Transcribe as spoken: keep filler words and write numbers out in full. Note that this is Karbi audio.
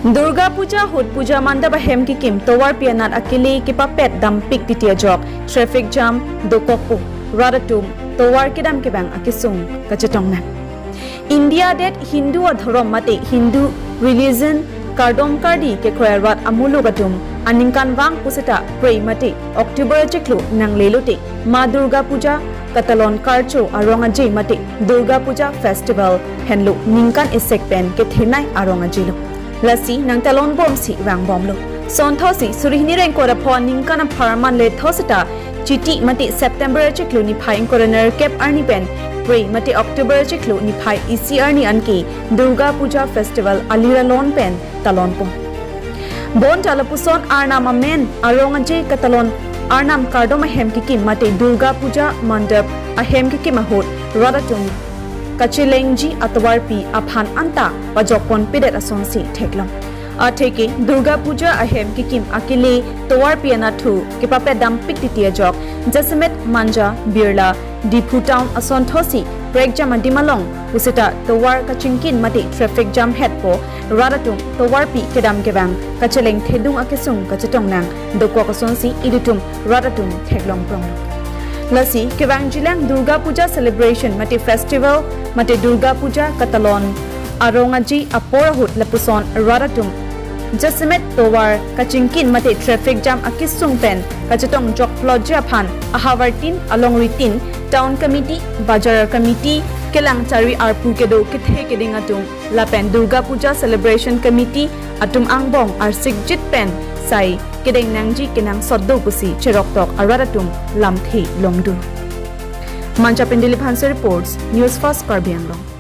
Durga Puja ahut Puja Mandap ahem kekim tovarpi anat akele kepapet dampik titi ajok traffic jam dokokpo, rat atum tovar kedam kevang akesung kachetong nang. India det Hindu adhorom mate Hindu religion kardom kardi kekroi rat amuluk atum aningkanvang pusita Phre mate October chiklo nanglelote Ma Durga Puja katalon karcho arong aje mate Durga Puja festival henlo ningkan esek pen kethenei arong ajelo. Lasi nangtalon bomsi vangbomlo. Sonthosi suri hini ra ingkoi ra pho ningkan apharman le thosita Chiti mate September chiklo niphai ingkoi ra nerkep arni pen Phre mate October chiklo niphai isi arni anke Durga Puja festival aliralon pen talonpo. Bonta lapuson Arnam amen arong aje katalon Arnam kardom ahem kekim mate Durga Puja Mandap ahem kekim ahut rat atum kachelengji atovarpi aphan anta pajokponpedet asonsi theklong. Atheke Durga Puja ahem kekim akele tovarpi anat thu kepapet dampik titi ajok jasemet Manja, Birla, Diphu Town asonthosi prekjam adim along pusita tovar kachingkin mate traffic jam hetpo, rat atum tovarpi kedam kevang kacheleng thedung akesung kachetong nang dokok asonsi ilitum rat atum theklong pronglo. Lasi kevangjilang Durga Puja celebration mate festival mate Durga Puja katalon arong aje apor ahut lapuson rat atum jasemet tovar kachingkin mate traffic jam akesung pen kachetong jokplotji aphan ahavartin, alongritin, town committee, bajar committee, kelang chari arpu kedo kethe keding atum lapen Durga Puja celebration committee atum angbong arsikjit pen sai kedeng nangji kenangsot do pusi cheroktok arat atum lamthe longdun. Manja pen Dilip Hanse reports, News First Karbi Anglong.